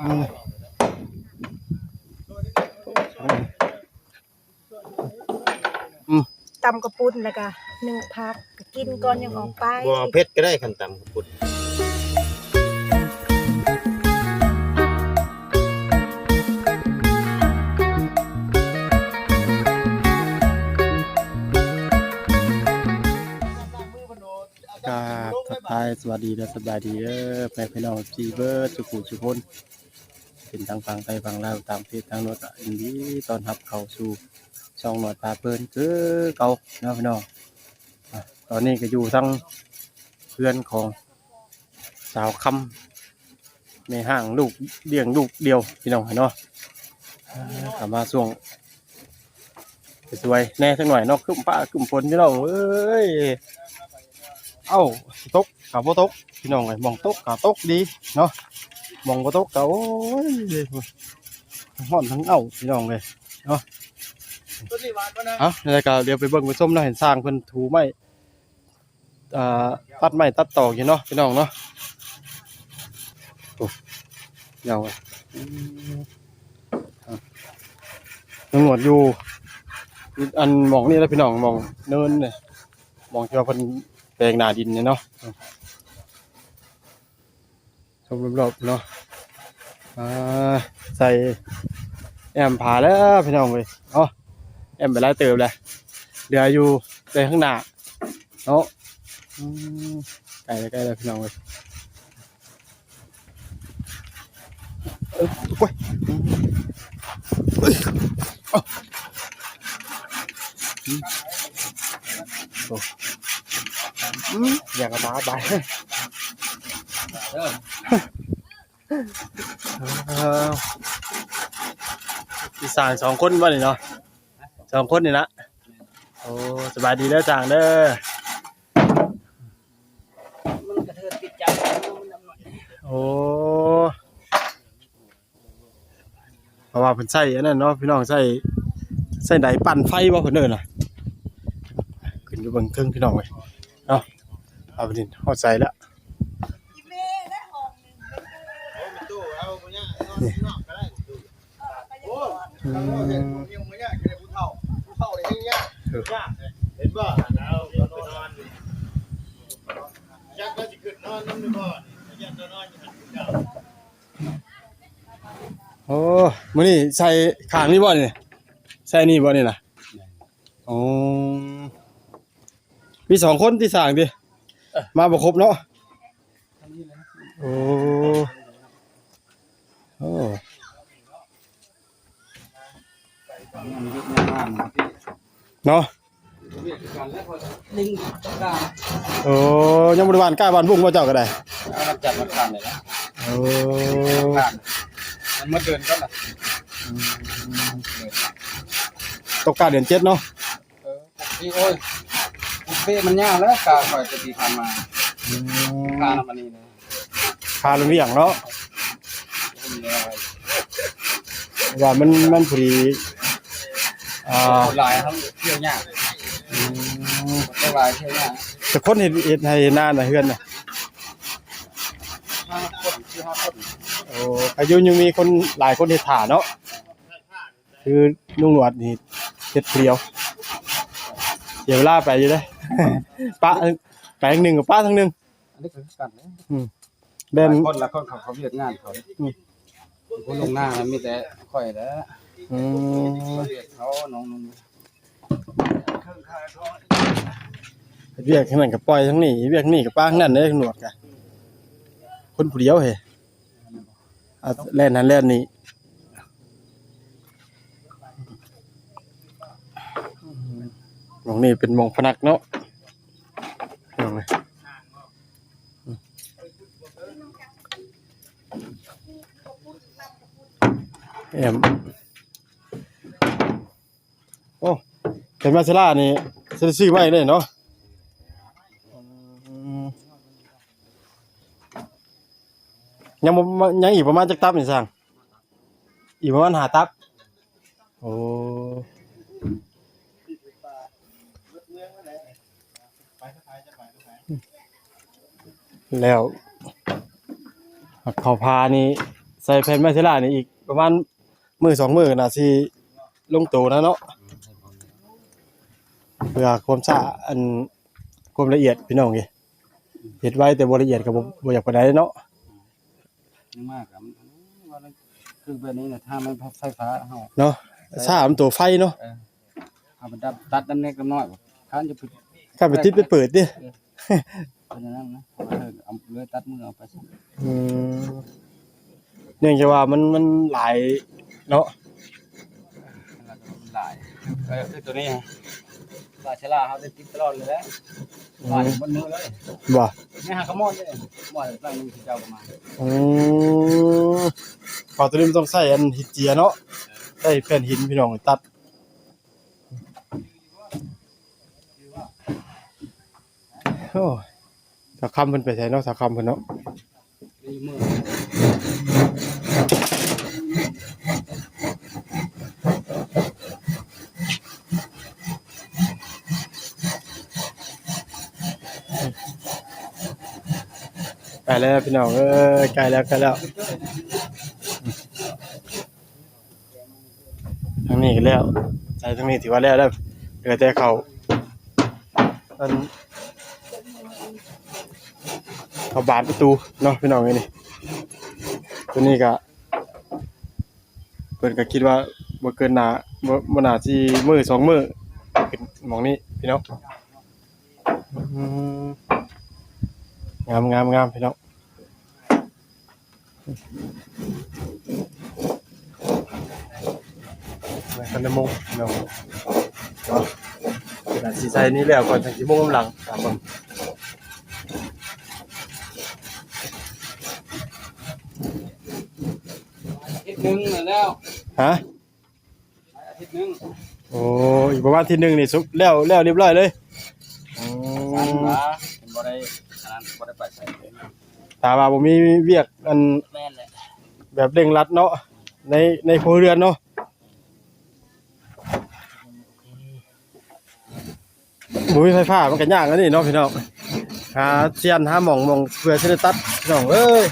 ອືມ ຕຳກະປຸ້ນ ແລ້ວກະໜຶ້ງຜັກ ກະກິນກ່ອນຈັ່ງອອກໄປ. ບໍ່ເອົາເຜັດກະໄດ້ ຄັນຕຳກະປຸ້ນ. ກາບທັກທາຍສະຫວັດດີ ແລະ ສະບາຍດີເດີ ແມ່ພີ່ນ້ອງເອັຟຊີ ເບິດສູ່ຜູ້ສູ່ຄົນ ເປັນທັງຝັ່ງໄທຝັ່ງລາວ ຕ່າງປະເທດ ທາງໂນ້ນ ກະຍິນດີຕ້ອນຮັບເຂົ້າສູ່ຊ່ອງນ້ອຍພາເພີນຄືເກົ່າເນາະພີ່ນ້ອງ. ອາ ຕອນນີ້ກະຢູ່ທາງເຮືອນຂອງສາວຄຳ ແມ່ຮ້າງລູກ ລ້ຽງລູກດຽວພີ່ນ້ອງເນາະ. ອາ ກະມາຊ່ວງ ໄປຊ່ວຍແດ່ຈັກໜ້ອຍເນາະ ຄຶ້ມຟ້າຄຶ້ມຝົນພີ່ນ້ອງເອີຍ. ເອົ້າ ຊິຕົກກະບໍ່ຕົກພີ່ນ້ອງເອີຍ ໝ່ອງຕົກກະຕົກດີເນາະ ໝ່ອງບໍ່ຕົກກະ ໂອ້ຍ ຮ້ອນທັງເອົ້າພີ່ນ້ອງເອີຍເນາະ. ເອົ້າ ແລ້ວກະດຽວໄປເບິ່ງໄປຊົມເນາະ ເຫັນຊ່າງເພິ່ນຖູໄມ້ ອ່າ ຕັດໄມ້ຕັດຕອກຢູ່ເນາະພີ່ນ້ອງເນາະ. ໂອ້ ຍາວ ອືມ ອາ ຕຳຫຼວດຢູ່ ອັນ ໝ່ອງນີ້ແຫຼະພີ່ນ້ອງ ໝ່ອງເນີນນີ້ ໝ່ອງທີ່ວ່າເພິ່ນແປງໜ້າດິນນີ້ເນາະ. ຊົມລອບໆເນາະ ອ່າ ໃສ່ແອ້ມຜາແລ້ວພີ່ນ້ອງເອີຍເນາະ ແອ້ມໄປຫຼາຍເຕີບແລ້ວ ເຫຼືອຢູ່ແຕ່ຂ້າງໜ້າເນາະ. ອືມ ໃກ້ແລ້ວ ໃກ້ແລ້ວພີ່ນ້ອງເອີຍ. ໂອ້ຍ ເອີຍ ເອີຍ ເອີຍ ອືມ ຢາກກະບາດບາດ ເອີ ເອີ ຊິສ້າງສອງຄົນບໍ່ນີ້ເນາະ ສອງຄົນນີ້ລະ. ໂອ້ ສະບາຍດີເດີຊ່າງເດີ. ມັນກະເທີດຕິດຈັບ ໂອ້ ເພາະວ່າເພິ່ນໃຊ້ອັນນັ້ນເນາະພີ່ນ້ອງ ໃຊ້ ໃຊ້ໄດປັ່ນໄຟບໍ່ເພິ່ນເອີ້ນນະ. ຂຶ້ນໄປເບິ່ງເທິງພີ່ນ້ອງເອີຍເນາະ ເອົາໄປນີ້ຮອດໃສລະ. ອືມ ເຫັນບໍ່ ເຮົານອນ ຈັກລາວຊິຂຶ້ນນອນນຳຫຼືບໍ່ ຍັງນອນຢູ່ຫັ້ນຄືເກົ່າ. ໂອ້ ມື້ນີ້ໃສ່ຂ້າງນີ້ບໍ່ນີ້ ໃສ່ນີ້ບໍ່ນີ້ນະ? ແມ່ນ ໂອ້ ມີສອງຄົນຕິ ຊ່າງຕິ ເອີ ມາບໍ່ຄົບເນາະ. ໂອ້ ໂອ້ ເນາະ ໂອ້ ຍັງບໍ່ໄດ້ຫວ່ານກ້າຫວ່ານບຸ້ງບໍ່ເຈົ້າກະໄດ້? ເອົາ ຈັດມາຂາຍນີ້ລະ. ໂອ້ ມັນໝົດເດືອນກ່ອນລະ. ອືມ ຕົກກ້າເດືອນເຈັດເນາະ. ເອີ ໂອ້ຍ ເບະມັນຍາວແລ້ວ ກາຂ້ອຍແຕ່ປີຜ່ານມາ. ອືມ ການຳອັນນີ້ນະ ຄາລົງວຽງເນາະ ວ່າມັນ ມັນພໍດີ ອ່າ ຄົນຫຼາຍເຮົາທ່ຽວຍາກ. ອືມ ຄົນຫຼາຍທ່ຽວຍາກ. ແຕ່ຄົນເຮັດ ເຮັດໄຮ່ເຮັດນານະ ເຮືອນນະ ຫ້າຄົນ ສີ່ຫ້າຄົນ. ໂອ້ ອາຍຸຍັງມີຄົນຫຼາຍຄົນເຮັດຖ້າເນາະ. ຄືລຸງຫຼວດນີ້ເຮັດຜູ້ດຽວ ເສຍເວລາໄປຢູ່ເດ້ ປະ ແປງໜຶ່ງກະປະທັງໜຶ່ງ. ອັນນີ້ກະຄືກັນເດ້ ອືມ ແມ່ນ ຫຼາຍຄົນ ຫຼາຍຄົນເຂົາ ເຂົາວຽກງານເຂົາ. ອືມ ຄົນລົງນາມີແຕ່ຂ້ອຍແຫຼະ. ອືມ ເຂົານ້ອງ ເຮັດວຽກທາງນັ້ນກະປ່ອຍທາງນີ້ ເຮັດວຽກທາງນີ້ກະປະທາງນັ້ນເດ້ ໜວດກະ ຄົນຜູ້ດຽວເຮີ ອ່າ ແລ່ນຫັ້ນແລ່ນນີ້. ໝ່ອງນີ້ເປັນໝ່ອງພະນັກເນາະ ແອມ. ໂອ້ ເປັນມາເຊລານີ້ ຊິໄດ້ຊື້ໄວ້ເລີຍເນາະ. ອືມ ຍັງບໍ່ ຍັງອີກປະມານຈັກຕັບນີ້ຊ່າງ? ອີກປະມານຫ້າຕັບ. ໂອ້ ແລ້ວເຂົ້າພານີ້ ໃສ່ແຜ່ນໄມ້ເຊລານີ້ອີກປະມານມື້ສອງມື້ກໍໜ້າຊິລົງໂຕນະເນາະ ເພື່ອຄວາມຊ້າ ອັນ ຄວາມລະອຽດພີ່ນ້ອງເອີຍ. ເຮັດໄວແຕ່ບໍ່ລະອຽດກໍບໍ່ ບໍ່ຢາກປານໃດເນາະ. ຍັງມາກັນ ຄືແບບນີ້ນະ ຖ້າມັນໄຟຟ້າເຮົາເນາະ ຊ້າມັນຕົວໄຟເນາະ. ເອີ ເອົາໄປດັບ ຕັດອັນເລັກນ້ອຍ ຄັນຈະ ຄັນໄປຕິດໄປເປີດຕິ ເອີ ເປັນອັນນັ້ນນະ ເອີ ເອົາເລີຍ ຕັດມືເອົາໄປຊະ. ອືມ ເນື່ອງຈາກວ່າມັນ ມັນຫຼາຍເນາະ ຫຼາຍ ເອີ ຄືໂຕນີ້ ວ່າຊະລາເຮົາໄດ້ຕິດຕະຫຼອດເລີຍແຫຼະ ອືມ ວ່າໝົດມື້ເລີຍ ບໍ່ ໃນຫາກະໝົດເລີຍ ໝົດຄັ້ງໜຶ່ງເຈົ້າກໍມາ. ອືມ ເພາະໂຕນີ້ມັນຕ້ອງໃຊ້ອັນຫີນເຈຍເນາະ ໃຊ້ແຜ່ນຫີນພີ່ນ້ອງຕັດ. ໂອ້ຍ ສາວຄຳເພິ່ນໄປໃສເນາະ ສາວຄຳເພິ່ນເນາະ. ໃກ້ແລ້ວພີ່ນ້ອງເອີຍ ໃກ້ແລ້ວ ໃກ້ແລ້ວ. ທາງນີ້ກໍແລ້ວ ໃສ່ທາງນີ້ຖືວ່າແລ້ວແລ້ວ ເຫຼືອແຕ່ເຂົ້າ ອັນ ເຂົ້າບານປະຕູເນາະພີ່ນ້ອງເອີຍ. ນີ້ ຕົວນີ້ກໍ ເພິ່ນກໍຄິດວ່າບໍ່ເກີນໜ້າ ບໍ່ ບໍ່ໜ້າຊິມື້ສອງມື້ ຂຶ້ນໝ່ອງນີ້ພີ່ນ້ອງ. ອືມ ງາມໆໆ ພີ່ນ້ອງ. ມັນທັນໄດ້ໂມງເນາະ ເນາະ ເວລາຊິໃສ່ນີ້ແລ້ວກ່ອນ ຈັ່ງຊິໂມງນຳຫຼັງ ຕາມເບິ່ງ. ອາທິດໜຶ່ງແລ້ວ ຮະ? ອາທິດໜຶ່ງ. ໂອ້ ອີກປະມານອາທິດໜຶ່ງນີ້ສຸກແລ້ວ ແລ້ວຮຽບຮ້ອຍເລີຍ. ອືມ ບໍ່ໄດ້ ອັນນັ້ນ ບໍ່ໄດ້ໄປໃສ ຖ້າວ່າບໍ່ມີວຽກ ອັນ ແມ່ນແຫຼະ ແບບເລັ່ງລັດເນາະ ໃນ ໃນຄົວເຮືອນເນາະ. ບໍ່ມີໄຟຟ້າມັນກໍຍາກອັນນີ້ເນາະພີ່ນ້ອງ ຫາຊຽນຫາໝ່ອງ ໝ່ອງເພື່ອຊິໄດ້ຕັດພີ່ນ້ອງເອີຍ.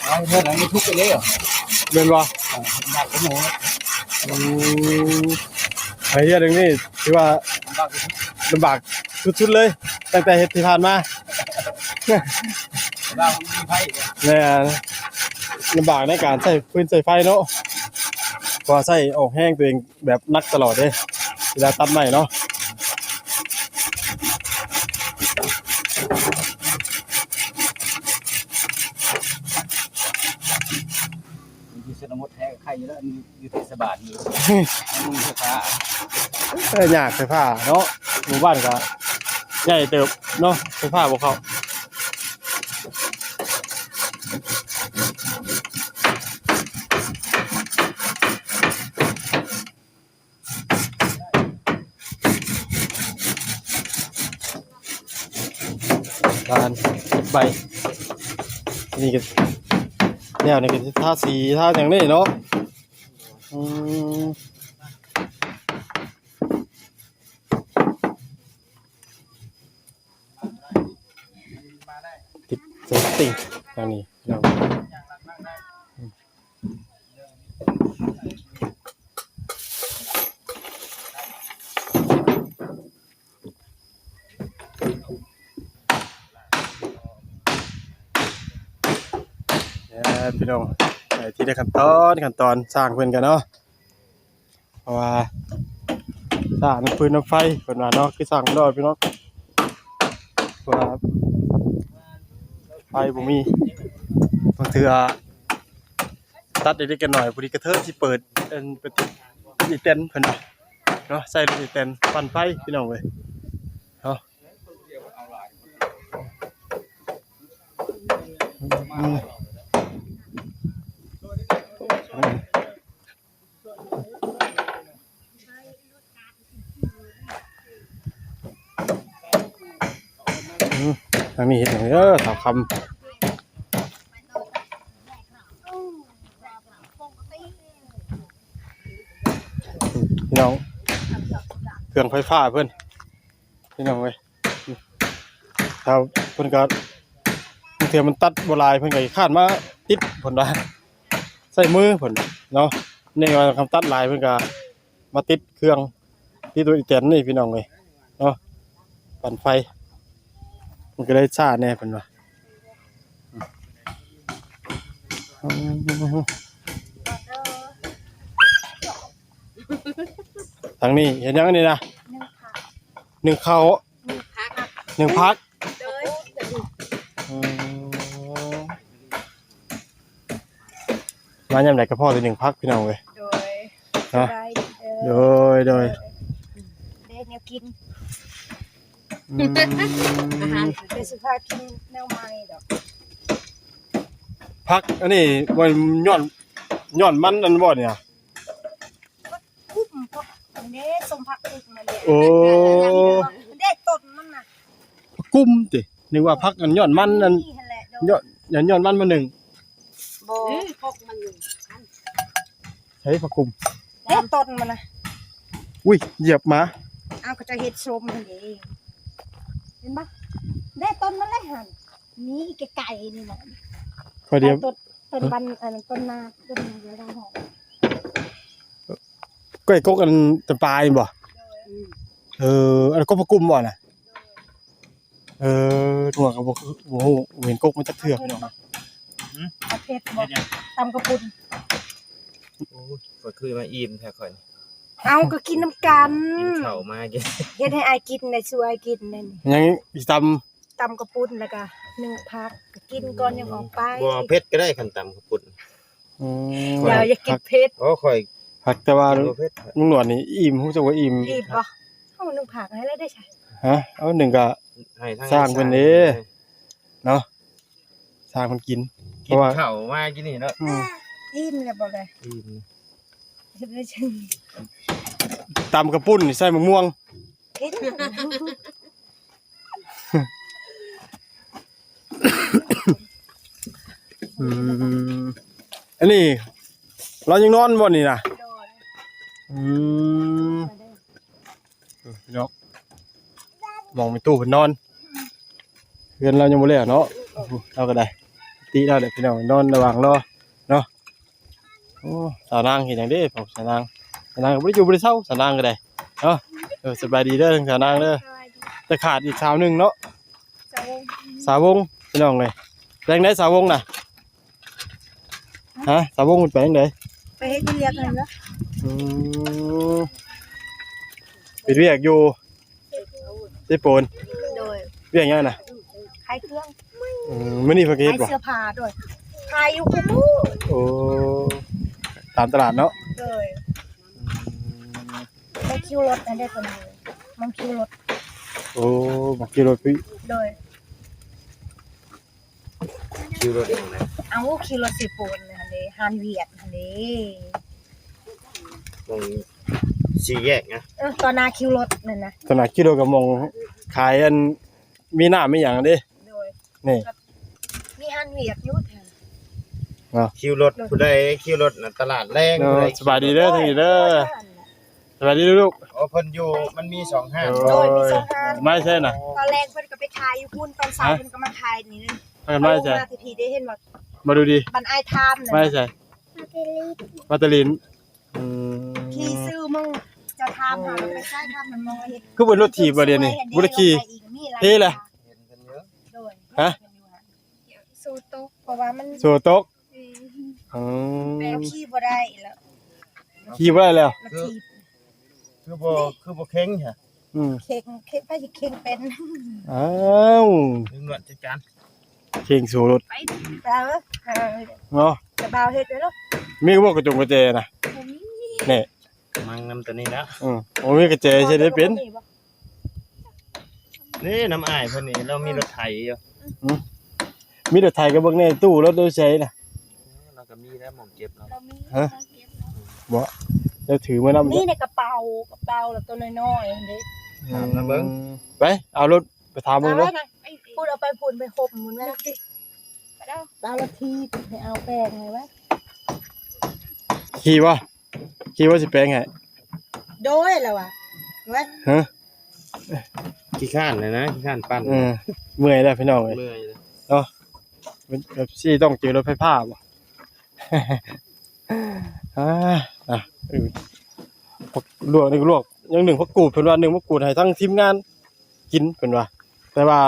ເອົາເຮັດໃນຢູທູບໄປເລີຍ ແມ່ນບໍ່? ອ່າ ຍາກກວ່າໝູ່. ອືມ ໄອເດຍເລື່ອງນີ້ຖືວ່າລຳບາກທີ່ສຸດ ລຳບາກສຸດໆເລີຍ ຕັ້ງແຕ່ເຮັດທີ່ຜ່ານມາ. ລຳບາກມີໄຟ ແມ່ນ ລຳບາກໃນການໃຊ້ຟືນໃຊ້ໄຟເນາະ ເພາະວ່າໃຊ້ອອກແຮງຕົວເອງແບບໜັກຕະຫຼອດເດ້ ເວລາຕັດໄມ້ເນາະ. ຢູ່ຊົນນະບົດແທ້ໄຄຢູ່ແລ້ວ ຢູ່ເທດສະບານນີ້ ມັນມີໄຟຟ້າ ເອີ ຍາກໄຟຟ້າເນາະ ໝູ່ບ້ານກໍໃຫຍ່ເຕີບເນາະ ໄຟຟ້າບໍ່ເຂົ້າ. ບານໃບ ນີ້ກໍແນວນີ້ກໍຊິທາສີທາຫຍັງນີ້ເນາະ. ອືມ ຕິດສະຕິງທາງນີ້ເນາະ. ເອີ ພີ່ນ້ອງ ໄປທີລະຂັ້ນຕອນ ຂັ້ນຕອນ ຊ່າງເພິ່ນກໍເນາະ ເພາະວ່າສ້າງນ້ຳຟືນນ້ຳໄຟເພິ່ນວ່າເນາະ ຄືສ້າງບໍ່ໄດ້ພີ່ນ້ອງ ເພາະວ່າໄຟບໍ່ມີ ບາງເທື່ອຕັດເລັກໆນ້ອຍໆ ພໍດີກະເທີຊິເປີດ ອັນ ໄປຕິດອີແຕນເພິ່ນວ່າເນາະ ໃສ່ລົດອີແຕນປັ່ນໄຟພີ່ນ້ອງເອີຍເນາະ. ອືມ ທາງນີ້ເຮັດຫຍັງເດີ ສາວຄຳ. ພີ່ນ້ອງ ເຄື່ອງໄຟຟ້າເພິ່ນ ພີ່ນ້ອງເອີຍ. ຖ້າເພິ່ນກໍ ບາງເທື່ອມັນຕັດບໍ່ຫຼາຍ ເພິ່ນກໍຂີ້ຄ້ານມາຕິດ ເພິ່ນວ່າ ໃຊ້ມືເພິ່ນເນາະ. ນີ້ວ່າຄັນຕັດຫຼາຍ ເພິ່ນກໍມາຕິດເຄື່ອງ ຕິດໂຕອີແຕນນີ້ ພີ່ນ້ອງເອີຍເນາະ ປັ່ນໄຟ ມັນກໍເລີຍຊ້າແດ່ເພິ່ນວ່າ. ທາງນີ້ເຮັດຫຍັງອັນນີ້ນະ? ໜຶ້ງເຂົ້າ ໜຶ້ງຜັກ ໜຶ້ງຜັກ ໂດຍ. ອືມ ມາຍາມໃດກໍພໍແຕ່ໜຶ້ງຜັກ ພີ່ນ້ອງເອີຍ ໂດຍ. ເນາະ ສະບາຍດີເດີ ໂດຍ ໂດຍ ເດ້ແນວກິນ ອືມ ອາຫານ ແຕ່ຊິພາກິນແນວໃໝ່ດອກ. ຜັກອັນນີ້ບໍ່ ຍ້ອນ ຍ້ອນມັນອັນບໍ່ນີ້ນະ? ກຸ້ມ ເດ້ ສົ້ມຜັກກຸ້ມມາເດ້ ໂອ້ ເດ້ຕົ້ນມັນນະ ຜັກກຸ້ມຕິ? ນຶກວ່າຜັກອັນຍ້ອນມັນອັນ ນີ້ຫັ້ນແຫຼະ ໂດຍ ຍ້ອນ ຍ້ອນມັນມາໜຶ້ງ ບໍ່ ອືມ ພວກມັນ ໃຊ້ຜັກກຸ້ມ ເດ້ຕົ້ນມັນນະ. ອຸ້ຍ ຢຽບໝາ ເອົາ ເຂົາເຈົ້າເຮັດສົ້ມຫັ້ນເດ້ ເຫັນບໍ່? ເດ້ຕົ້ນມັນເລີຍຫັ້ນ ນີ້ໃກ້ໆນີ້ນະ ຂ້ອຍດຽວ ຕົ້ນ ຕົ້ນບັນ ອັນນັ້ນ ຕົ້ນນາ ຕົ້ນນາ ເດີ ທາງຫ້ອງ ກ້ອຍກົກອັນຈຳປານີ້ບໍ່? ໂດຍ ເອີ ອັນກົກຜັກກຸ້ມບໍ່ນະ? ໂດຍ ເອີ ຕົວກໍບໍ່ ບໍ່ຮູ້ ບໍ່ເຫັນກົກມັນຈັກເທື່ອ ພີ່ນ້ອງ. ຫືມ ເອົາເຜັດບໍ່? ເຮັດຫຍັງ? ຕຳກະປຸ້ນ. ໂອ້ຍ ຂ້ອຍຄືມາອີ່ມແທ້ຂ້ອຍນີ້. ເອົາ ກໍກິນນຳກັນ ກິນເຂົ້າມາກິນ ເຮັດໃຫ້ອ້າຍກິນໄດ້ ສູ່ອ້າຍກິນນັ້ນ ຍັງຊິຕຳ ຕຳກະປຸ້ນ ແລ້ວກະໜຶ້ງຜັກ ກະກິນກ່ອນ ອືມ ຈັ່ງອອກໄປ. ບໍ່ເອົາເຜັດກໍໄດ້ ຄັນຕຳກະປຸ້ນ. ອືມ ຢ່າ ຢ່າກິນເຜັດ. ໂອ້ ຂ້ອຍ ຫາກແຕ່ວ່າ ກິນບໍ່ເຜັດ ລຸງໜວດນີ້ອີ່ມ ຮູ້ສຶກວ່າອີ່ມ. ອີ່ມບໍ່? ເຮົາໜຶ້ງຜັກໃຫ້ແລ້ວໄດ້ຊະ. ຮະ? ເອົາໜຶ້ງກະ ໃຫ້ທາງຊ່າງເພິ່ນເດ້ ເນາະ ຊ່າງເພິ່ນກິນ ກິນເຂົ້າມາກິນນີ້ເນາະ. ອືມ ອີ່ມແລ້ວບໍ່ໄດ້? ອີ່ມ ເຮັດໄດ້ຈັ່ງ ຕຳກະປຸ້ນນີ້ໃສ່ໝາກມ່ວງ. ອືມ ອັນນີ້ລາວຍັງນອນບໍ່ນີ້ນະ? ໂດຍ ອືມ ເອີ ພີ່ນ້ອງ ໝ່ອງແມ່ຕູ້ເພິ່ນນອນ ເຮືອນລາວຍັງບໍ່ແລ້ວເນາະ. ລາວກໍໄດ້ ຕິລາວແຫຼະ ພີ່ນ້ອງ ນອນລະຫວ່າງລໍເນາະ. ໂອ້ ສາວນາງເຮັດຫຍັງເດ້? ເອົາ ສາວນາງ ສາວນາງກໍບໍ່ໄດ້ຢູ່ບໍ່ໄດ້ເຊົາ ສາວນາງກໍໄດ້ເນາະ. ເອີ ສະບາຍດີເດີ ສາວນາງເດີ. ສະບາຍດີ. ແຕ່ຂາດອີກສາວໜຶ່ງເນາະ ສາວວົງ ສາວວົງ ພີ່ນ້ອງເອີຍ. ແຕ່ຈັ່ງໃດສາວວົງນະ? ຮະ? ສາວວົງເພິ່ນໄປຈັ່ງໃດ? ໄປເຮັດວຽກນັ້ນເນາະ. ອືມ ເຮັດວຽກຢູ່ ເຊໂປນ. ໂດຍ ວຽກຫຍັງນະ? ຂາຍເຄື່ອງ. ອືມ ມື້ນີ້ເພິ່ນກໍເຮັດບໍ່? ຂາຍເສື້ອຜ້າ. ໂດຍ ຂາຍຢູ່ຄູ່ມື້. ໂອ້ ຕາມຕະຫຼາດເນາະ. ໂດຍ ອືມ ໄປຄິວລົດນັ້ນເດ້ ເພິ່ນ ມັນຄິວລົດ. ໂອ້ ມັນຄິວລົດພີ້. ໂດຍ ຄິວລົດຫຍັງນະ? ເອົ້າ ຄິວລົດເຊໂປນຫັ້ນເດ້ ຮ້ານຫວຽດຫັ້ນເດ້ ໝ່ອງສີ່ແຍກນະ. ເອີ ຕໍ່ໜ້າຄິວລົດນັ້ນນະ ຕໍ່ໜ້າຄິວລົດກັບໝ່ອງຂາຍອັນມີນ້ຳມີຫຍັງເດ້. ໂດຍ ນີ້ ມີຮ້ານຫວຽດຢູ່ແຖວເນາະ. ຄິວລົດ ໂດຍ ຜູ້ໃດຄິວລົດນະ ຕະຫຼາດແລງ. ໂດຍ ຜູ້ໃດ ສະບາຍດີເດີ ໂດຍ ທາງນີ້ເດີ. ສະບາຍດີລູກ. ໂອ້ ເພິ່ນຢູ່ ມັນມີສອງຮ້ານ. ໂດຍ ມີສອງຮ້ານ. ມາແຕ່ໃສນະ? ຕອນແລງເພິ່ນກໍໄປຂາຍຢູ່ພຸ້ນ ຕອນເຊົ້າເພິ່ນກໍມາຂາຍນີ້. ມາແຕ່ໃສ? ເອົາລົງມາທີ່ພີ້ເດ້ ເຫັນບໍ່? ມາດູດີ ບັນອ້າຍຖາມນະ. ມາແຕ່ໃສ? ມາແຕ່ຫຼິ້ນ. ມາແຕ່ຫຼິ້ນ. ອືມ ຂີ່ຊື່ເມືອງ ຈະຖາມຫາລົດໄຟຟ້າ ຖາມມັນມອງເຫັນ. ຄືເປັນລົດຖີບບໍ່ດຽວນີ້? ບໍ່ໄດ້ຂີ່. ເພແຫຼະ. ໂດຍ ຮະ? ໂຊຕົກ ເພາະວ່າມັນ ໂຊຕົກ. ອືມ ອືມ ແບບຂີ່ບໍ່ໄດ້ແລ້ວ ຂີ່ບໍ່ໄດ້ແລ້ວ. ມັນຖີບ ຄືບໍ່ ຄືບໍ່ເຄັ່ງຫະ? ອືມ ເຄັ່ງ ເຄັ່ງ ໃຜຊິເຄັ່ງເປັນ? ອ້າວ ດຶງນວດຈັດການ ເຄັ່ງໂຊລົດ. ໄປ ເອີ ເນາະ ສະບາຍເຮັດເດີ. ມີບໍ່ກະຈົງກະແຈນະ? ບໍ່ມີ. ແນ່ ມັງນຳຕົວນີ້ແລ້ວ. ອືມ ໂອ້ ມີກະແຈເຮັດໄດ້ເປັນ. ນີ້ນຳອ້າຍເພິ່ນນີ້ ລາວມີລົດໄຖຢູ່. ຫືມ ມີລົດໄຖກໍເບິ່ງແດ່ ຕູ້ລົດຢູ່ໃສນະ? ລາວກໍມີແລ້ວໝ່ອງເກັບເນາະ. ຮະ? ບໍ່ ລາວຖືມານຳ. ນີ້ໃນກະເປົາ ກະເປົາລະໂຕນ້ອຍໆເດ້. ອືມ ຖາມນຳເບິ່ງ. ໄປ ເອົາລົດໄປຖາມເບິ່ງເດີ. ໄປພຸ້ນ ເອົາໄປພຸ້ນ ໄປຫົບໝູນແມ່. ໄປເດີ ເອົາລົດຖີບ ໄປເອົາແປງໃຫ້ໄວ້. ຂີ່ບໍ່? ຄິດວ່າຊິແປງໃຫ້. ໂດຍ ລະວ່າ ເວີຍ ຮະ? ຂີ້ຄ້ານນະນະ ຂີ້ຄ້ານປັ່ນ ເອີ ເມື່ອຍແລ້ວພີ່ນ້ອງເອີຍ ເມື່ອຍແລ້ວເນາະ. ເປັນແບບຊີ້ຕ້ອງເຈີລົດໄຟຟ້າບໍ່? ອ່າ ອ່ະ ເອີ ຜັກລວກນີ້ກໍລວກ ຍັງໜຶ້ງຜັກກູດ ເພິ່ນວ່າໜຶ້ງຜັກກູດໃຫ້ທັງທີມງານກິນ ເພິ່ນວ່າ ແຕ່ວ່າ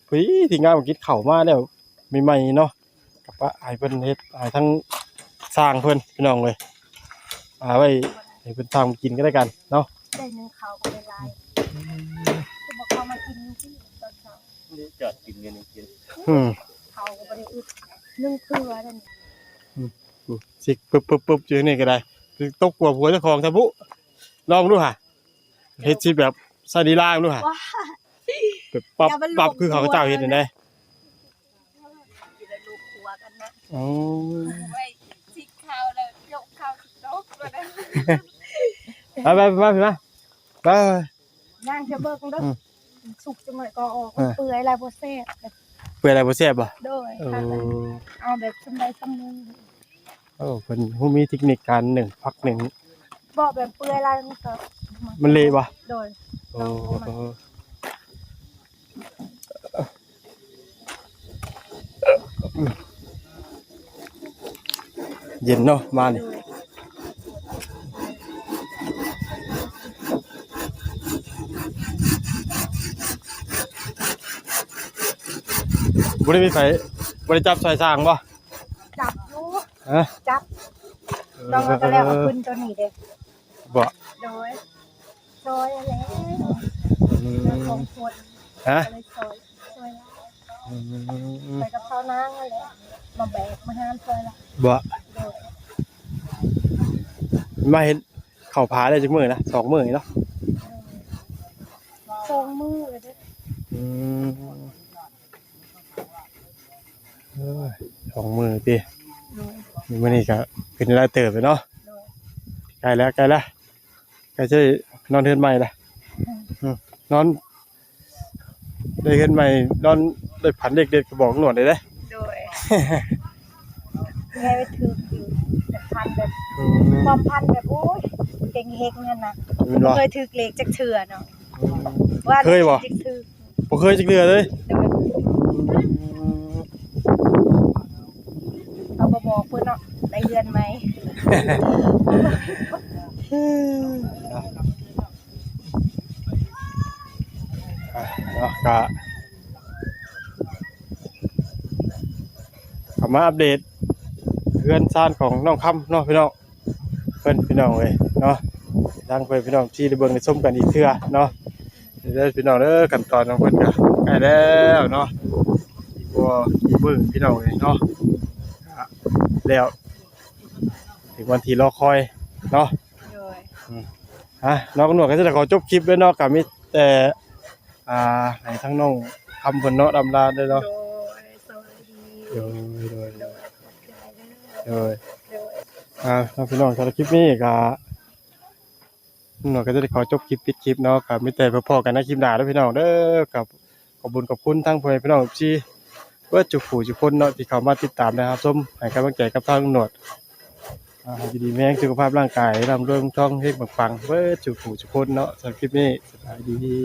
ພໍດີທີມງານກິນເຂົ້າມາແລ້ວໃໝ່ໆເນາະ ກໍປະໃຫ້ເພິ່ນເຮັດ ໃຫ້ທາງຊ່າງເພິ່ນພີ່ນ້ອງເອີຍ ເອົາໄວ້ໃຫ້ເພິ່ນຊ່າງກິນກໍແລ້ວກັນເນາະ. ໄດ້ໜຶ້ງເຂົ້າກໍໄດ້ຫຼາຍ ອືມ ຄືບໍ່ເຂົ້າມາກິນຢູ່ທີ່ຕອນເຊົ້າ ນີ້ຈອດກິນຢູ່ນີ້ກິນ ອືມ ເຂົ້າກໍບໍ່ໄດ້ອຶດໜຶ່ງເທື່ອນັ້ນ ອືມ ຊິປຶບໆໆຢູ່ນີ້ກໍໄດ້ ຕົກກວ່າຜົວເຈົ້າຂອງຊະບຸ ລອງດູຫາ ເຮັດຊິແບບສະລີລາດູຫາ ແບບປັບ ປັບຄືເຂົາເຈົ້າເຮັດຫັ້ນເດ້. ອໍ ໄວ້ຊິກເຂົ້າແລ້ວຍົກເຂົ້າຊິຕົກວ່ານັ້ນ ໄປໆ ມາ ມາ ມາ ຍ່າງຈະເບິ່ງເດີ ອືມ ສຸກຈັກໜ້ອຍກໍເອົາອອກ ເອີ ເປື່ອຍຫຼາຍບໍ່ແຊບ ເປື່ອຍຫຼາຍບໍ່ແຊບບໍ່? ໂດຍ ເອີ ເອົາແບບສ່ຳໃດສ່ຳໜຶ່ງ. ໂອ້ ເພິ່ນຮູ້ມີເຕັກນິກການໜຶ້ງຜັກໜຶ້ງ ບໍ່ ແບບເປື່ອຍຫຼາຍມັນກໍ ມັນເລະບໍ່? ໂດຍ ໂອ້ ເຢັນເນາະ ມານີ້ ບໍ່ໄດ້ມີໃຜ ບໍ່ໄດ້ຈັບຊ່ອຍສ້າງບໍ່? ຈັບຢູ່ ຮະ? ຈັບ ເອີ ລອງເອົາແຕ່ແລ້ວເອົາຂຶ້ນຕົວນີ້ເດ້ ບໍ່? ໂດຍ ຊ່ອຍຫັ້ນແຫຼະ ອືມ ເລື່ອງຂອງຄົນ ຮະ? ກໍເລີຍຊ່ອຍ ຊ່ອຍ ອືມ ໄປກັບຊາວນາຫັ້ນແຫຼະ ມາແບກມາຫາມຊ່ອຍລະ ບໍ່? ໂດຍ ມາເຮັດເຂົ້າຜາໄດ້ຈັກມື້ນະ? ສອງມື້ນີ້ເນາະ ສອງມື້ເດ້ ອືມ. ເອີຍ ສອງມື້ຕິ ໂດຍ ມື້ນີ້ກໍຂຶ້ນໄດ້ເຕີບແລ້ວເນາະ ໂດຍ ໃກ້ແລ້ວ ໃກ້ແລ້ວ ໃກ້ຊິນອນເຮືອນໃໝ່ແລ້ວ ອືມ ອືມ ນອນໄດ້ເຮືອນໃໝ່ ນອນໄດ້ຝັນເລກເດັດກໍບອກນວດໄດ້ເດ້ ໂດຍ ແມ່ໄປຖືກຢູ່ ແບບຝັນແບບ ອືມ ຄວາມຝັນແບບ ໂອ້ຍ ເກັ່ງເຮັງຫັ້ນນະ ແມ່ນບໍ່? ບໍ່ເຄີຍຖືກເລກຈັກເທື່ອເນາະ ອືມ ວ່າ ເຄີຍບໍ່? ຖືກ ບໍ່ເຄີຍຈັກເທື່ອເລີຍ ໂດຍ ອືມ ເຮົາບໍ່ບອກເພິ່ນເນາະ ໄດ້ເຮືອນໃໝ່ ອ່ະ ເນາະ ກະ ກໍມາອັບເດດເຮືອນຊານຂອງນ້ອງຄຳເນາະພີ່ນ້ອງ ເພິ່ນພີ່ນ້ອງເອີຍເນາະ ທາງເພື່ອນພີ່ນ້ອງທີ່ໄດ້ເບິ່ງໄດ້ຊົມກັນອີກເທື່ອເນາະ ເດີພີ່ນ້ອງເດີ ຂັ້ນຕອນຂອງເພິ່ນກໍໃກ້ແລ້ວເນາະ ອີກບໍ່ກີ່ມື້ພີ່ນ້ອງເອີຍເນາະ ແລ້ວເຖິງວັນທີ່ລໍຄອຍເນາະ ໂດຍ ອືມ ຮະ ນ້ອງໜວດກໍຈະໄດ້ຂໍຈົບຄລິບເລີຍເນາະ ກໍມີແຕ່ ອ່າ ໃຫ້ທາງນ້ອງຄຳເພິ່ນເນາະ ລຳລາເດີເນາະ ໂດຍ ສະບາຍດີ ໂດຍ ໂດຍ ໂດຍ ໂດຍ ອ່າ ພີ່ນ້ອງ ສຳລັບຄລິບນີ້ກໍ ນ້ອງໜວດກໍຈະໄດ້ຂໍຈົບຄລິບ ປິດຄລິບເນາະ ກໍມີແຕ່ພໍ້ກັນໃນຄລິບໜ້າເດີພີ່ນ້ອງເດີ ກໍ ຂອບຄຸນ ຂອບຄຸນທັງພໍ່ແມ່ພີ່ນ້ອງເອັຟຊີ ເບິດທຸກຜູ້ທຸກຄົນເນາະ ທີ່ເຂົ້າມາຕິດຕາມ ແລະ ຮັບຊົມ ໃຫ້ກຳລັງໃຈກັບທາງໜວດ ອ່າ ໃຫ້ຢູ່ດີມີແຮງ ສຸຂະພາບຮ່າງກາຍລ່ຳລວຍເງິນທອງ ເຮັງປັງໆ ເບິດທຸກຜູ້ທຸກຄົນເນາະ ສຳລັບຄລິບນີ້ ສະບາຍດີ.